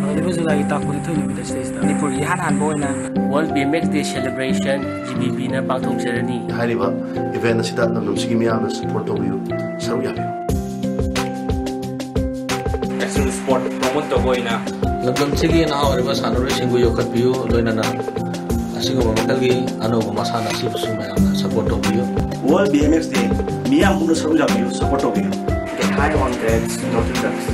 ꯍꯧꯔꯤꯕ ꯖꯨꯂꯥꯏꯒꯤ ꯇꯥꯡ ꯀꯨꯟꯅꯤꯊꯣꯏ ꯅꯨꯃꯤꯠ ꯑꯁꯤꯗꯩꯁꯤꯗ ꯃꯅꯤꯄꯨꯔꯒꯤ ꯏꯍꯥꯟ ꯍꯥꯟꯕ ꯑꯣꯏꯅ World B M X Day Celebration G B Bꯅ ꯄꯥꯡꯊꯣꯛꯆꯔꯅꯤ꯫ ꯍꯥꯏꯔꯤꯕ event ꯑꯁꯤꯗ ꯂꯝꯗꯝꯁꯤꯒꯤ ꯃꯤꯌꯥꯝꯅ support ꯇꯧꯕꯤꯌꯨ, ꯁꯔꯨꯛ ꯌꯥꯕꯤꯌꯨ꯫ Action Sport promote ꯇꯧꯕ ꯑꯣꯏꯅ ꯂꯝꯗꯝꯁꯤꯒꯤ ꯅꯍꯥ ꯑꯣꯏꯔꯤꯕ ꯁꯥꯟꯅꯔꯣꯏꯁꯤꯡꯕꯨ ꯌꯣꯛꯈꯠꯄꯤꯌꯨ, ꯂꯣꯏꯅꯅ ꯑꯁꯤꯒꯨꯝꯕ ꯃꯈꯜꯒꯤ ꯑꯅꯧꯕ ꯃꯁꯥꯟꯅ ꯑꯁꯤꯕꯨꯁꯨ ꯃꯌꯥꯝꯅ support ꯇꯧꯕꯤꯌꯨ꯫ World B M X Day ꯃꯤꯌꯥꯝ ꯄꯨꯝꯅ ꯁꯔꯨꯛ ꯌꯥꯕꯤꯌꯨ, support ꯇꯧꯕꯤꯌꯨ꯫ Get high on drugs, not drugs.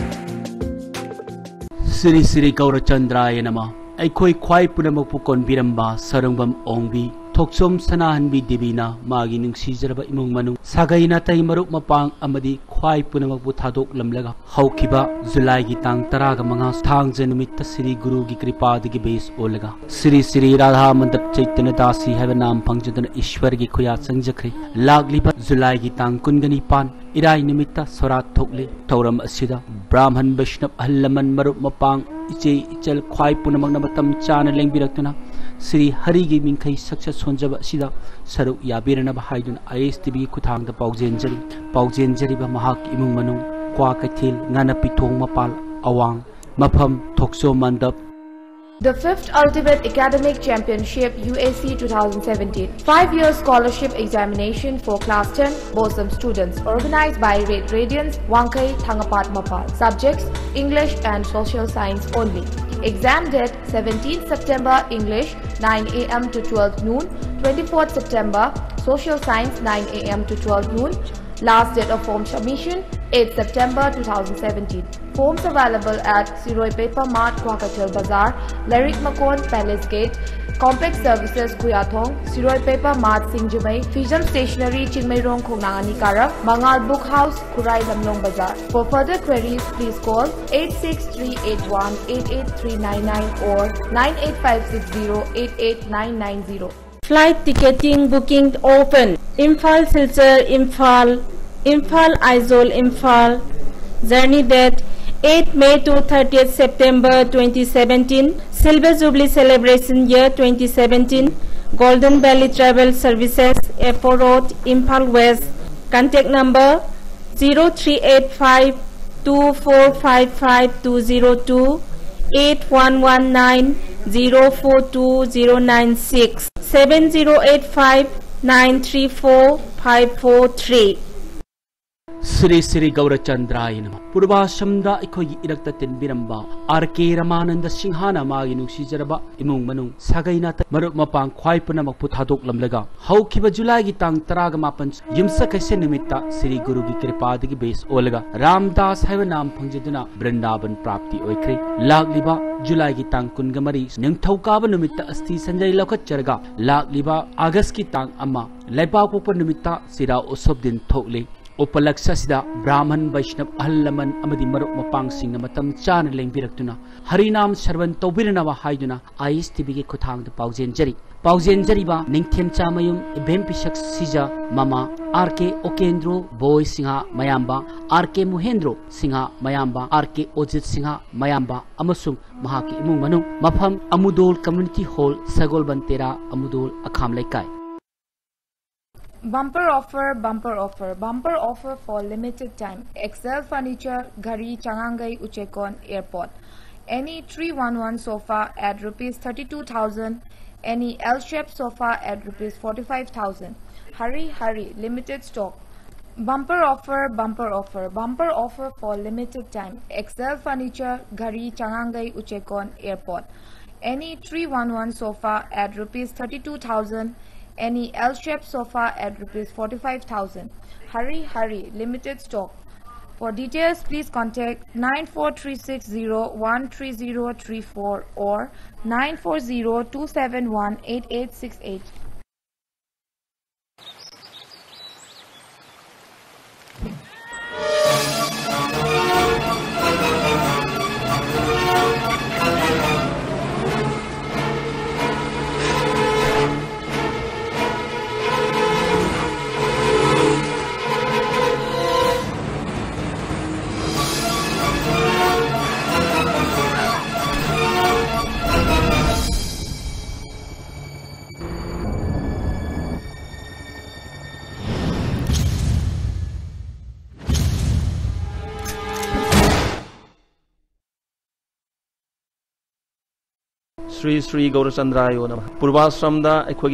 Shri Shri ꯒꯧꯔꯆꯟꯗ꯭ꯔꯥꯌ ꯅꯃ꯫ ꯑꯩꯈꯣꯏ ꯈ꯭ꯋꯥꯏ ꯄꯨꯝꯅꯃꯛꯄꯨ ꯀꯣꯟꯕꯤꯔꯝꯕ ꯁꯔꯨꯡꯕꯝ ꯑꯣꯡꯕꯤ ꯊꯣꯛꯆꯣꯝ ꯁꯅꯥꯍꯟꯕꯤ ꯗꯦꯕꯤꯅ ꯃꯥꯒꯤ ꯅꯨꯡꯁꯤꯖꯔꯕ ꯏꯃꯨꯡ ꯃꯅꯨꯡ, ꯁꯥꯒꯩ ꯅꯥꯇꯩ, ꯃꯔꯨꯞ ꯃꯄꯥꯡ ꯑꯃꯗꯤ ꯈ꯭ꯋꯥꯏ ꯄꯨꯝꯅꯃꯛꯄꯨ ꯊꯥꯗꯣꯛꯂꯝꯂꯒ ꯍꯧꯈꯤꯕ ꯖꯨꯂꯥꯏꯒꯤ ꯇꯥꯡ ꯇꯔꯥꯒ ꯃꯉꯥ ꯊꯥꯡꯖ ꯅꯨꯃꯤꯠꯇ ꯁ꯭ꯔꯤ ꯒꯨꯔꯨꯒꯤ ꯀ꯭ꯔꯤꯄꯥꯗꯒꯤ ꯕꯦꯁ ꯑꯣꯜꯂꯒ ꯁ꯭ꯔꯤ ꯁ꯭ꯔꯤ ꯔꯥꯙꯥ ꯃꯟꯗꯞ ꯆꯩꯇꯟꯌ ꯗꯥꯁꯤ ꯍꯥꯏꯕ ꯅꯥꯝ ꯐꯪꯖꯗꯨꯅ ꯏꯁ꯭ꯋꯔꯒꯤ ꯈꯨꯌꯥ ꯆꯪꯖꯈ꯭ꯔꯦ꯫ ꯂꯥꯛꯂꯤꯕ ꯖꯨꯂꯥꯏꯒꯤ ꯇꯥꯡ ꯀꯨꯟꯒ ꯅꯤꯄꯥꯟ ꯏꯔꯥꯏ ꯅꯨꯃꯤꯠꯇ ꯁꯣꯔꯥꯠ ꯊꯣꯛꯂꯤ꯫ ꯊꯧꯔꯝ ꯑꯁꯤꯗ ꯕ꯭ꯔꯥꯍꯃꯟ ꯕꯩꯁꯅꯕ ꯑꯍꯜ ꯂꯃꯟ ꯃꯔꯨꯞ ꯃꯄꯥꯡ ꯏꯆꯦ ꯏꯆꯜ ꯈ꯭ꯋꯥꯏ ꯄꯨꯝꯅꯃꯛꯅ ꯃꯇꯝ ꯆꯥꯅ ꯂꯦꯡꯕꯤꯔꯛꯇꯨꯅ ꯁ꯭ꯔꯤ ꯍꯔꯤꯒꯤ ꯃꯤꯡꯈꯩ ꯁꯛꯆ ꯁꯣꯟꯖꯕ ꯑꯁꯤꯗ ꯁꯔꯨꯛ ꯌꯥꯕꯤꯔꯅꯕ ꯍꯥꯏꯗꯨꯅ I S T Vꯒꯤ ꯈꯨꯠꯊꯥꯡꯗ ꯄꯥꯎꯖꯦꯟꯖꯔꯤ꯫ ꯄꯥꯎꯖꯦꯟꯖꯔꯤꯕ ꯃꯍꯥꯛꯀꯤ ꯏꯃꯨꯡ ꯃꯅꯨꯡ ꯀ꯭ꯋꯥꯀꯩꯊꯦꯜ ꯉꯥꯅꯄꯤꯊꯣꯡ ꯃꯄꯥꯜ ꯑꯋꯥꯡ ꯃꯐꯝ ꯊꯣꯛꯆꯣꯝ ꯃꯟꯗꯞ꯫ The fifth Ultimate Academic Championship U A C two thousand seventeen. Five-year scholarship examination for class ten Bosom students. Organized by Red Radiance, Wangkhei, Thangapat, Mapal. Subjects, English and Social Science only. Exam date, seventeenth September, English, nine A M to twelve noon. Twenty-fourth September, Social Science, nine A M to twelve noon. Last date of form submission, eighth September two thousand seventeen. Forms available at Siroi Paper Mart, Kwakathil Bazar, Larik Makon, Palace Gate, Complex Services, Khuyathong, Siroi Paper Mart, Singjumei, Fijam Stationery, Chingmeirong, Khongnang Anikaram, Mangal Book House, Khurai Lamlong Bazar. For further queries, please call eight six three eight one eight eight three nine nine or nine eight five six zero eight eight nine nine zero. Flight ticketing booking open. Imphal, Silchar, Imphal, Imphal, Aizawl, Imphal. Journey date eighth May to thirtieth September twenty seventeen. Silver Jubilee celebration year twenty seventeen. Golden Valley Travel Services, F O Road, Imphal West. Contact number zero three eight five two four five five two zero two, eight one one nine zero four two zero nine six, seven zero eight five nine three four five four three. Shri Shri ꯒꯧꯔꯆꯟꯗ꯭ꯔꯥꯌ ꯅꯃ꯫ ꯄꯨꯔꯕꯥꯁꯝꯗ ꯑꯩꯈꯣꯏꯒꯤ ꯏꯔꯛꯇ ꯇꯤꯟꯕꯤꯔꯝꯕ R ꯀꯦ ꯔꯃꯥꯅꯟꯗ ꯁꯤꯡꯍꯅ ꯃꯥꯒꯤ ꯅꯨꯡꯁꯤꯖꯔꯕ ꯏꯃꯨꯡ ꯃꯅꯨꯡ, ꯁꯥꯒꯩ ꯅꯥꯇꯩ, ꯃꯔꯨꯞ ꯃꯄꯥꯡ ꯈ꯭ꯋꯥꯏ ꯄꯨꯝꯅꯃꯛꯄꯨ ꯊꯥꯗꯣꯛꯂꯝꯂꯒ, ꯍꯧꯈꯤꯕ ꯖꯨꯂꯥꯏꯒꯤ ꯇꯥꯡ ꯇꯔꯥꯒ ꯃꯥꯄꯟ ꯌꯨꯝꯁꯀꯩꯁ ꯅꯨꯃꯤꯠꯇ ꯁ꯭ꯔꯤ ꯒꯨꯔꯨꯒꯤ ꯀ꯭ꯔꯤꯄꯥꯗꯒꯤ ꯕꯦꯁ ꯑꯣꯜꯂꯒ ꯔꯥꯝꯗꯥꯁ ꯍꯥꯏꯕ ꯅꯥꯝ ꯐꯪꯖꯗꯨꯅ ꯕ꯭ꯔꯤꯟꯗꯥꯕꯟ ꯄ꯭ꯔꯥꯞꯇꯤ ꯑꯣꯏꯈ꯭ꯔꯦ꯫ ꯂꯥꯛꯂꯤꯕ ꯖꯨꯂꯥꯏꯒꯤ ꯇꯥꯡ ꯀꯨꯟꯒ ꯃꯔꯤ ꯅꯤꯡꯊꯧꯀꯥꯕ ꯅꯨꯃꯤꯠꯇ ꯑꯁꯊꯤ ꯁꯟꯖꯩ ꯂꯧꯈꯠꯆꯔꯒ, ꯂꯥꯛꯂꯤꯕ ꯑꯥꯒꯁꯀꯤ ꯇꯥꯡ ꯑꯃ ꯂꯩꯕꯥꯛꯄꯣꯛꯄ ꯅꯨꯃꯤꯠꯇ ꯆꯤꯔꯥ ꯎꯁꯣꯞ ꯗꯤꯟ ꯊꯣꯛꯂꯤ꯫ ꯎꯄꯂꯛꯁ ꯑꯁꯤꯗ ꯕ꯭ꯔꯥꯍꯃꯟ, ꯕꯩꯁꯅꯕ, ꯑꯍꯜ ꯂꯃꯟ ꯑꯃꯗꯤ ꯃꯔꯨꯞ ꯃꯄꯥꯡꯁꯤꯡꯅ ꯃꯇꯝ ꯆꯥꯅ ꯂꯦꯡꯕꯤꯔꯛꯇꯨꯅ ꯍꯔꯤꯅꯥꯝ ꯁ꯭ꯔꯕꯟ ꯇꯧꯕꯤꯔꯅꯕ ꯍꯥꯏꯗꯨꯅ ꯑꯥꯏ ꯑꯦꯁ ꯇꯤ ꯚꯤꯒꯤ ꯈꯨꯠꯊꯥꯡꯗ ꯄꯥꯎꯖꯦꯟꯖꯔꯤ꯫ ꯄꯥꯎꯖꯦꯟꯖꯔꯤꯕ ꯅꯤꯡꯊꯦꯝꯆꯥꯃꯌꯨꯝ ꯏꯕꯦꯝ ꯄꯤꯁꯛ ꯁꯤꯖ ꯃꯃꯥ, ꯑꯥꯔ ꯀꯦ ꯑꯣꯀꯦꯟꯗ꯭ꯔꯣ ꯕꯣꯏ ꯁꯤꯡꯍ ꯃꯌꯥꯝꯕ, ꯑꯥꯔ ꯀꯦ ꯃꯣꯍꯦꯟꯗ꯭ꯔꯣ ꯁꯤꯡꯍ ꯃꯌꯥꯝꯕ, ꯑꯥꯔ ꯀꯦ ꯑꯣꯖꯤꯠ ꯁꯤꯡꯍ ꯃꯌꯥꯝꯕ ꯑꯃꯁꯨꯡ ꯃꯍꯥꯛꯀꯤ ꯏꯃꯨꯡ ꯃꯅꯨꯡ꯫ ꯃꯐꯝ: ꯑꯃꯨꯗꯣꯜ ꯀꯝꯃ꯭ꯌꯨꯅꯤꯇꯤ ꯍꯣꯜ, ꯁꯒꯣꯜꯕꯟ ꯇꯦꯔꯥ, ꯑꯃꯨꯗꯣꯜ ꯑꯈꯥꯝ ꯂꯩꯀꯥꯏ꯫ Bumper offer, bumper offer, bumper offer for limited time. Excel Furniture, Ghari, Changangai, Uchekon, Airport. Any three one one sofa at rupees thirty-two thousand, any L-shaped sofa at rupees forty-five thousand. Hurry, hurry, limited stock. Bumper offer, bumper offer, bumper offer for limited time. Excel Furniture, Ghari, Changangai, Uchekon, Airport. Any three one one sofa at rupees thirty-two thousand, any L-shaped sofa at rupees forty-five thousand. Hurry, hurry, limited stock. For details, please contact nine four three six zero one three zero three four or nine four zero two seven one eight eight six eight. Shri Shri ꯒꯧꯔꯆꯟꯗ꯭ꯔꯥꯌꯣ ꯅꯃ꯫ ꯄꯨꯔꯕꯥꯁ꯭ꯔꯝꯗ ꯑꯩꯈꯣꯏꯒꯤ